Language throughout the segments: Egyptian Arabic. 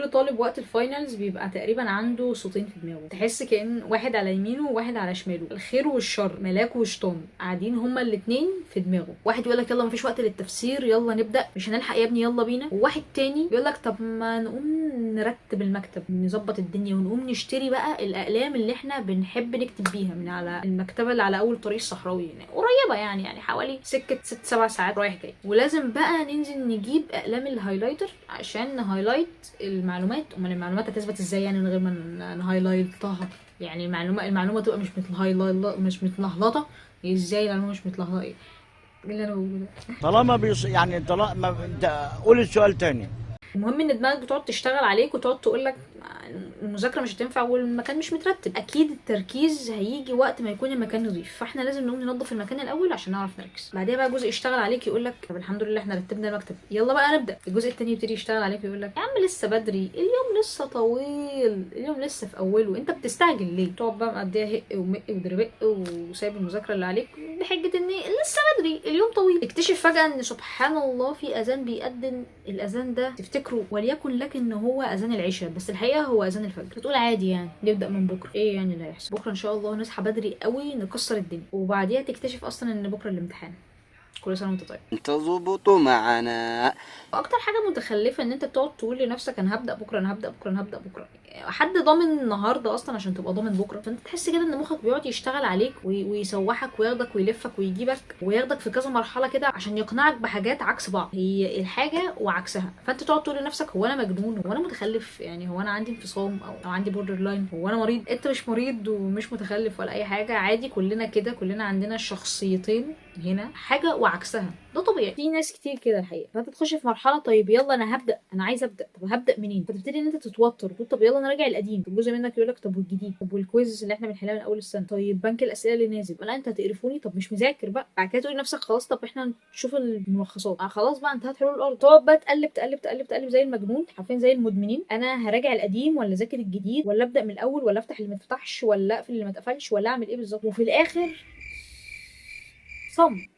كل طالب وقت ال finals بيبقى تقريبا عنده صوتين في دماغه، تحس كأن واحد على يمينه وواحد على شماله، الخير والشر، ملاك وشيطان قاعدين هما الاتنين في دماغه. واحد يقول لك يلا مفيش وقت للتفسير، يلا نبدأ، مش هنلحق يا ابني، يلا بينا. وواحد تاني بيقول لك طب ما نقوم نرتب المكتب، نظبط الدنيا، ونقوم نشتري بقى الاقلام اللي احنا بنحب نكتب بيها من على المكتبة اللي على اول طريق الصحراوي، يعني قريبه، يعني حوالي سكة 6 7 ساعات رايح جاي، ولازم بقى ننزل نجيب اقلام ال highlighter عشان ن highlight المعلومات. امال المعلومات هتثبت ازاي يعني من غير ما ن highlight ها؟ يعني المعلومه تبقى مش مت highlight، مش متلهلطه. ازاي المعلومة مش متلهلطه؟ ايه اللي انا بقوله ده؟ طالما بيص... يعني طالما انت قول السؤال تاني. المهم ان دماغك بتقعد تشتغل عليك وتقعد تقول لك المذاكرة مش هتنفع والمكان مش مترتب، اكيد التركيز هيجي وقت ما يكون المكان نظيف، فاحنا لازم نقوم ننظف المكان الاول عشان نعرف نركز. بعديها بقى جزء يشتغل عليك يقول لك طب الحمد لله احنا رتبنا المكتب، يلا بقى نبدا. الجزء التاني يبتدي يشتغل عليك ويقول لك يا عم لسه بدري، اليوم لسه طويل، اليوم لسه في اوله، انت بتستعجل ليه؟ تقعد بقى مقضيها هق ومق ودربق وسايب المذاكرة اللي عليك بحجة ان لسه بدري اليوم طويل. اكتشف فجاة ان سبحان الله في اذان بيأذن، الاذان ده تفتكره وليكن لك ان هو اذان العشاء، بس الحقيقة هو اذان الفجر. فتقول عادي يعني نبدا من بكره، ايه يعني اللي هيحصل بكره؟ ان شاء الله نصحى بدري قوي نكسر الدنيا. وبعديها تكتشف اصلا ان بكره الامتحان. كل سنة وانت طيب. تظبط معنا. اكتر حاجة متخلفة ان انت بتقعد تقول لنفسك انا هبدا بكره، انا هبدا بكره، انا هبدا بكره. حد ضامن النهارده اصلا عشان تبقى ضامن بكره؟ فانت تحس كده ان مخك بيقعد يشتغل عليك ويسوحك وياخدك ويلفك ويجيبك وياخدك في كذا مرحلة كده عشان يقنعك بحاجات عكس بعض، هي الحاجة وعكسها. فانت تقعد تقول لنفسك هو انا مجنون، هو انا متخلف، يعني هو انا عندي انفصام او عندي borderline، هو انا مريض؟ انت مش مريض ومش متخلف ولا اي حاجة، عادي، كلنا كده، كلنا عندنا شخصيتين هنا، حاجة وعكسها، ده طبيعي، في ناس كتير كده الحقيقة. فانت تخش في مرحلة طيب يلا انا هبدا، انا عايز ابدا، طب هبدا منين؟ فتبتدي ان انت تتوتر، تقول طب يلا انا راجع القديم. طب جزء منك يقول لك طب والجديد، طب وال quiz اللي احنا بنحلها من اول السنة، طيب بنك الاسئلة اللي نازل، لا انت هتقرفوني، طب مش مذاكر بقى. بعد كده تقول لنفسك خلاص طب احنا نشوف الملخصات، خلاص بقى انتهت حلول الارض. تقعد بقى تقلب تقلب تقلب تقلب زي المجنون، حرفيا زي المدمنين، انا هراجع القديم ولا اذاكر الجديد، ولا ابدا من الاول، ولا افتح اللي ما اتفتحش، ولا اقفل اللي ما اتقفلش، ولا اعمل ايه بالظبط؟ وفي الاخر صمت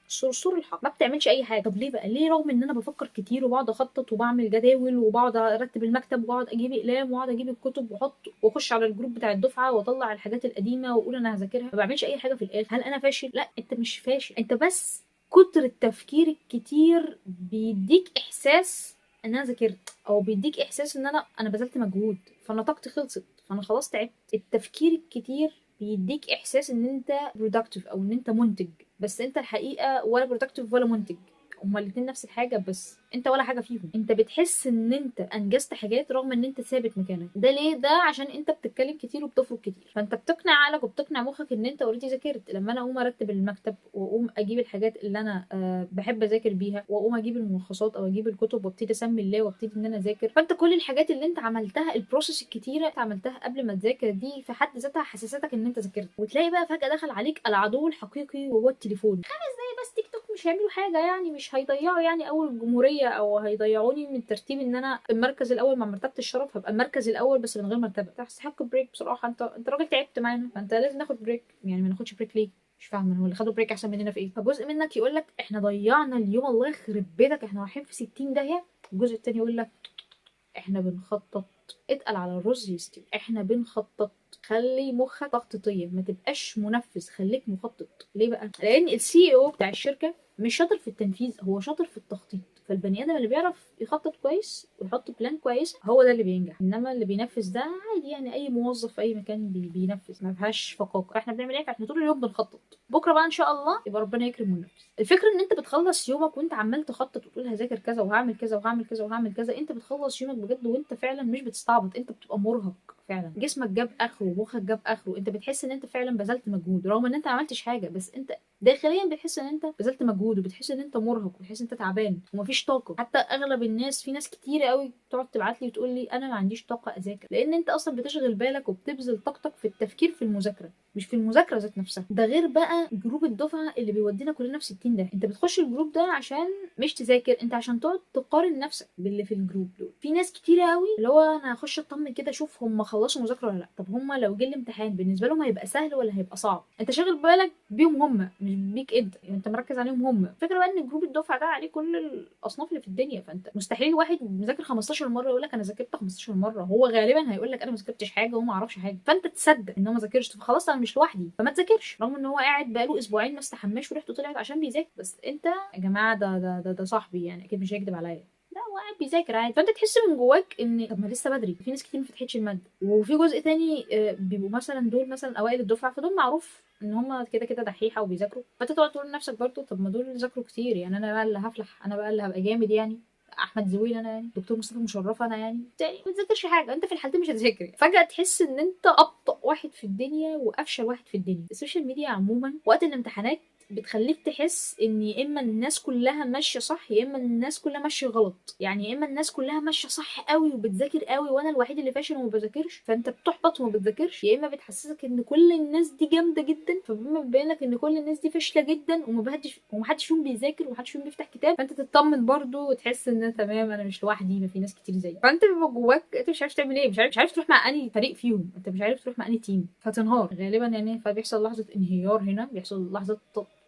صرصور الحق، ما بتعملش اي حاجة. طب ليه بقى؟ ليه رغم ان انا بفكر كتير وبقعد اخطط وبعمل جداول وبقعد ارتب المكتب وبقعد اجيب اقلام وبقعد اجيب الكتب واحط واخش على ال group بتاع الدفعة واطلع الحاجات القديمة واقول انا هذاكرها، ما بعملش اي حاجة في الاخر؟ هل انا فاشل؟ لا، انت مش فاشل، انت بس كتر التفكير الكتير بيديك احساس ان انا ذاكرت، او بيديك احساس ان انا بذلت مجهود، فانا طاقتي خلصت، فانا خلاص تعبت. التفكير الكتير بيديك احساس ان انت productive او ان انت منتج، بس انت الحقيقة ولا productive ولا منتج، هما الاتنين نفس الحاجة، بس انت ولا حاجة فيهم. انت بتحس ان انت انجزت حاجات رغم ان انت ثابت مكانك. ده ليه؟ ده عشان انت بتتكلم كتير وبتفرك كتير، فانت بتقنع عقلك وبتقنع مخك ان انت already ذاكرت. لما انا اقوم ارتب المكتب واقوم اجيب الحاجات اللي انا بحب اذاكر بيها، واقوم اجيب الملخصات او اجيب الكتب وابتدي اسمي الله وابتدي ان انا اذاكر، فانت كل الحاجات اللي انت عملتها، ال process الكتيرة انت عملتها قبل ما تذاكر دي في حد ذاتها حسستك ان انت ذاكرت. وتلاقي بقى فجاة دخل عليك العدو الحقيقي وهو التليفون. 5 دقايق بس تيك توك مش هيعملوا حاجة، يعني مش هيضيعوا يعني اول جمهورية، او هيضيعوني من ترتيب ان انا المركز الاول مع مرتبه الشرف، هبقى المركز الاول بس من غير مرتبه. تستحق break بصراحة، انت راجل تعبت معانا، فانت لازم ناخد break. يعني ما ناخدش break ليه؟ مش فاهمه، هو اللي خدوا break احسن مننا في ايه؟ فجزء منك يقول لك احنا ضيعنا اليوم، الله يخرب بيتك، احنا رايحين في 60 داهية. الجزء التاني يقول لك احنا بنخطط، اتقل على الرز يستوي، احنا بنخطط. خلي مخك تخطيطيه، ما تبقاش منفذ، خليك مخطط. ليه بقى؟ لان ال CEO بتاع الشركة مش شاطر في التنفيذ، هو شاطر في التخطيط. فالبني ادم اللي بيعرف يخطط كويس ويحط plan كويس هو ده اللي بينجح، انما اللي بينفذ ده عادي، يعني اي موظف في اي مكان بينفذ، ما فيهاش فقاقه. احنا بنعمل ايه؟ احنا طول اليوم بنخطط، بكره بقى ان شاء الله يبقى ربنا يكرم وننفذ. الفكرة ان انت بتخلص يومك وانت عمال تخطط وتقول هذاكر كذا وهعمل كذا وهعمل كذا وهعمل كذا، انت بتخلص يومك بجد وانت فعلا مش بتستعبط، انت بتبقى مرهق فعلا، جسمك جاب اخره ومخك جاب اخره، انت بتحس ان انت فعلا بذلت مجهود رغم ان انت ما عملتش حاجة، بس انت داخليا بتحس ان انت بذلت مجهود، وبتحس ان انت مرهق، وبتحس ان انت تعبان ومفيش طاقة. حتى اغلب الناس، في ناس كتير قوي بتقعد تبعت لي وتقول لي انا ما عنديش طاقة اذاكر، لان انت اصلا بتشغل بالك وبتبذل طاقتك في التفكير في المذاكرة مش في المذاكرة ذات نفسها. ده غير بقى group الدفعة اللي بيودينا كلنا في 60 ده. انت بتخش ال group ده عشان مش تذاكر، انت عشان تقعد تقارن نفسك باللي في ال group دول. في ناس كتير قوي اللي هو انا هخش اطمن كده اشوف هم خلصوا مذاكرة ولا لا، طب هم لو جه الامتحان بالنسبة لهم هيبقى سهل ولا هيبقى صعب. انت شاغل بالك بيهم هم مش بيك انت، يعني انت مركز عليهم هم. الفكرة بقى ان group الدفعة ده عليه كل الاصناف اللي في الدنيا، فانت مستحيل واحد مذاكر 15 مرة يقول لك انا ذاكرت 15 مرة، هو غالبا هيقول لك انا ما ذاكرتش حاجة وما اعرفش حاجة، فانت تصدق ان هو ما ذاكرش، فخلاص انا مش لوحدي فما تذاكرش، رغم ان هو قاعد بقاله اسبوعين ما استحماش وريحته طلعت عشان بيذاكر، بس انت يا جماعة ده صاحبي يعني اكيد مش هيكدب عليا، لا هو قاعد بيذاكر عادي. فانت تحس من جواك ان طب ما لسه بدري، في ناس كتير ما فتحتش المادة. وفي جزء تاني بيبقوا مثلا دول مثلا اوائل الدفعة، فدول معروف ان هم كده كده دحيحه وبيذاكروا، فانت تقعد تقول لنفسك برضه طب ما دول ذاكروا كتير، يعني انا بقى اللي هفلح، انا بقى اللي هبقى جامد، يعني احمد زويل انا، يعني دكتور مصطفى مشرفة انا، يعني ما تذاكرش حاجة، انت في الحالتين مش هتذاكر. فجاة تحس ان انت ابطأ واحد في الدنيا وافشل واحد في الدنيا. ال social media عموما وقت الامتحانات بتخليك تحس ان يا اما الناس كلها ماشية صح يا اما الناس كلها ماشية غلط، يعني يا اما الناس كلها ماشية صح قوي وبتذاكر قوي وانا الوحيد اللي فاشل وما بذاكرش، فانت بتحبط وما بتذاكرش، يا اما بتحسسك ان كل الناس دي جامدة جدا فبما بيبين لك ان كل الناس دي فاشلة جدا ومحدش فيهم بيذاكر ومحدش فيهم بيفتح كتاب، فانت تطمن برضو وتحس ان تمام انا مش لوحدي، ما في ناس كتير زيي. فانت بيبقى جواك انت مش عارف تعمل ايه، مش عارف تروح مع انهي فريق فيهم، انت مش عارف تروح مع انهي team، فتنهار غالبا يعني. فبيحصل لحظة انهيار هنا،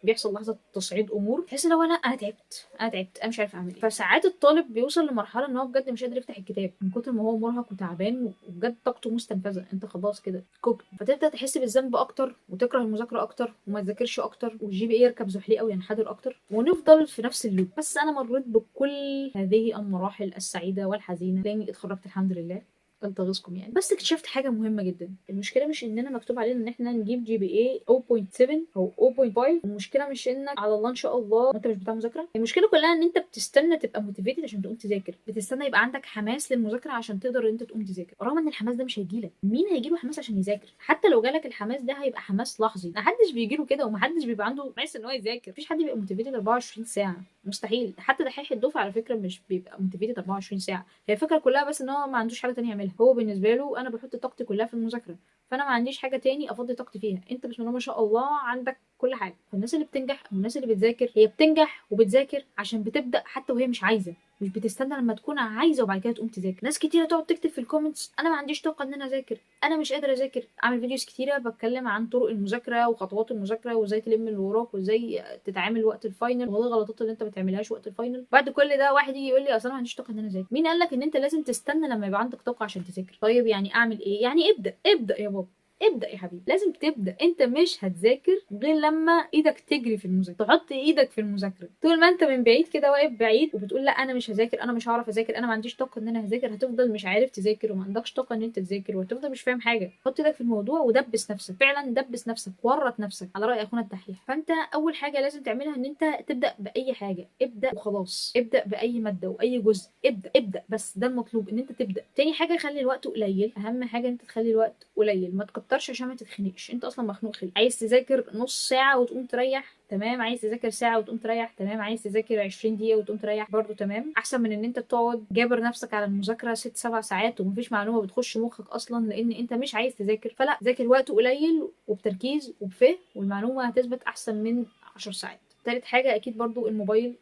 بيحصل لحظة تصعيد امور، تحس لو انا تعبت، انا مش عارف اعمل ايه. فساعات الطالب بيوصل لمرحلة ان هو بجد مش قادر يفتح الكتاب من كتر ما هو مرهق وتعبان وبجد طاقته مستنفذه، انت خلاص كده cooked. فتبدا تحس بالذنب اكتر وتكره المذاكرة اكتر وما تذاكرش اكتر، وال GPA يركب زحليقه وينحدر اكتر، ونفضل في نفس ال loop. بس انا مريت بكل هذه المراحل السعيدة والحزينه لاني اتخرجت الحمد لله، قلت اغيظكم يعني. بس اكتشفت حاجة مهمة جدا، المشكلة مش اننا مكتوب علينا ان احنا نجيب GPA 0.7 او 0.5، المشكلة مش انك على الله ان شاء الله انت مش بتاع مذاكرة، المشكلة كلها ان انت بتستنى تبقى motivated عشان تقوم تذاكر، بتستنى يبقى عندك حماس للمذاكره عشان تقدر ان انت تقوم تذاكر، رغم ان الحماس ده مش هيجيلك. مين هيجيله حماس عشان يذاكر؟ حتى لو جالك الحماس ده هيبقى حماس لحظي، محدش بيجيله كده ومحدش بيبقى عنده حماس ان هو يذاكر، مفيش حد بيبقى motivated 24 ساعة، مستحيل. حتى دحيح الدفعة على فكرة مش بيبقى motivated 24 ساعة، هي الفكرة كلها بس ان هو ما عندوش حاجة ثانية يعملها. هو بالنسبة له انا بحط طاقتي كلها في المذاكرة، فانا ما عنديش حاجة تاني افضي طاقتي فيها. انت بسم الله ما شاء الله عندك كل حاجة. فالناس اللي بتنجح والناس اللي بتذاكر هي بتنجح وبتذاكر عشان بتبدا حتى وهي مش عايزه، مش بتستنى لما تكون عايزه وبعد كده تقوم تذاكر. ناس كتيرة تقعد تكتب في ال comments انا ما عنديش طاقة ان انا اذاكر، انا مش قادرة اذاكر. اعمل videos كتيرة بتكلم عن طرق المذاكرة وخطوات المذاكرة وازاي تلم اللي وراك وازاي تتعامل وقت ال final وايه الغلطات اللي انت ما بتعملهاش وقت ال final. بعد كل ده واحد يجي يقول لي اصل انا ما عنديش طاقة ان انا اذاكر. مين قال لك ان انت لازم تستنى لما يبقى عندك طاقة عشان تذاكر؟ طيب يعني اعمل ايه؟ يعني ابدا، ابدا يا بابا، ابدا يا حبيبي، لازم تبدا. انت مش هتذاكر غير لما ايدك تجري في المذاكرة، تحط ايدك في المذاكرة. طول ما انت من بعيد كده واقف بعيد وبتقول لا انا مش هذاكر، انا مش هعرف اذاكر، انا ما عنديش طاقة ان انا هذاكر، هتفضل مش عارف تذاكر وما عندكش طاقة ان انت تذاكر وهتفضل مش فاهم حاجة. حط ايدك في الموضوع ودبس نفسك، فعلا دبس نفسك، ورط نفسك على راي اخونا الدحيح. فانت اول حاجة لازم تعملها ان انت تبدا باي حاجة، ابدا وخلاص، ابدا باي مادة واي جزء، ابدا ابدا بس، ده المطلوب ان انت تبدا. تاني حاجة خلي الوقت قليل، اهم حاجة ان انت تخلي الوقت قليل، ما تكترش عشان ما تتخنقش. انت اصلا مخنوق خلق، عايز تذاكر نص ساعة وتقوم تريح، تمام. عايز تذاكر ساعة وتقوم تريح، تمام. عايز تذاكر 20 دقيقة وتقوم تريح برضو، تمام. احسن من ان انت تقعد جابر نفسك على المذاكرة 6 7 ساعات ومفيش معلومة بتخش مخك اصلا لان انت مش عايز تذاكر. فلا، ذاكر وقت قليل وبتركيز وبفهم، والمعلومه هتثبت احسن من 10 ساعات. تالت حاجة اكيد برضو الموبايل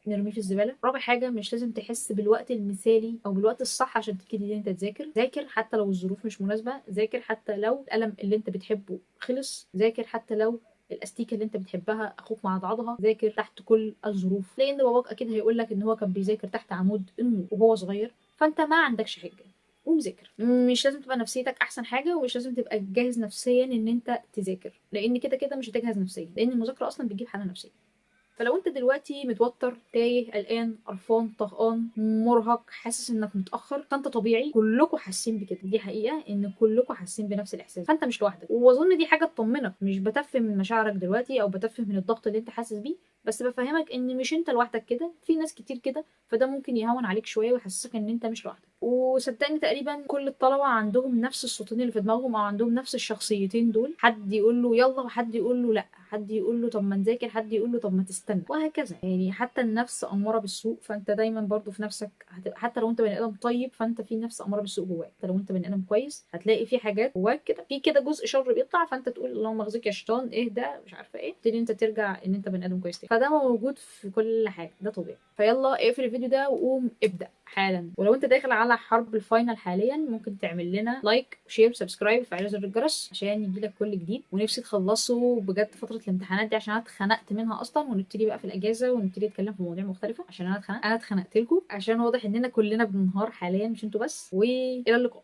نرميه في الزبالة. رابع حاجة مش لازم تحس بالوقت المثالي او بالوقت الصح عشان تبتدي ان انت تذاكر. ذاكر حتى لو الظروف مش مناسبة، ذاكر حتى لو القلم اللي انت بتحبه خلص، ذاكر حتى لو الاستيكه اللي انت بتحبها اخوك معضعضها، ذاكر تحت كل الظروف، لان باباك اكيد هيقول لك ان هو كان بيذاكر تحت عمود النور وهو صغير، فانت ما عندكش حجه. قوم ذاكر. مش لازم تبقى نفسيتك احسن حاجة، ومش لازم تبقى جاهز نفسيا ان انت تذاكر، لان كده كده مش هتجهز نفسيا، لان المذاكرة اصلا بتجيب حاله نفسية. فلو انت دلوقتي متوتر، تايه، قلقان، قرفان، طهقان، مرهق، حاسس انك متاخر، فانت طبيعي، كلكم حاسين بكده، دي حقيقة ان كلكم حاسين بنفس الاحساس، فانت مش لوحدك. واظن دي حاجة تطمنك، مش بتفهم من مشاعرك دلوقتي او بتفهم من الضغط اللي انت حاسس بيه، بس بفهمك ان مش انت لوحدك كده، في ناس كتير كده، فده ممكن يهون عليك شوية ويحسسك ان انت مش لوحدك. وصدقني تقريبا كل الطلبة عندهم نفس الصوتين اللي في دماغهم، او عندهم نفس الشخصيتين دول، حد يقول له يلا وحد يقول له لا، حد يقول له طب ما نذاكر، حد يقول له طب ما تستنى، وهكذا. يعني حتى النفس اماره بالسوء، فانت دايما برضو في نفسك حتى لو انت بني ادم طيب فانت في نفس اماره بالسوء جواك. حتى لو انت بني ادم كويس هتلاقي في حاجات جواك كده، في كده جزء شر بيطلع، فانت تقول اللهم اخزيك يا شيطان، ايه ده، مش عارفه ايه، تبتدي انت ترجع ان انت بني ادم كويس تاني. فده موجود في كل حاجة، ده طبيعي. فيلا اقفل الفيديو ده وقوم ابدا، حالا. ولو انت داخل على حرب ال final حاليا ممكن تعمل لنا like و share و subscribe وفعل زر الجرس عشان يجيلك كل جديد. ونفسي تخلصوا بجد فترة الامتحانات دي عشان انا اتخنقت منها اصلا، ونبتدي بقى في الاجازة ونبتدي نتكلم في مواضيع مختلفة عشان انا اتخنقت، انا اتخنقت لكم، عشان واضح اننا كلنا بننهار حاليا مش انتوا بس. والى اللقاء.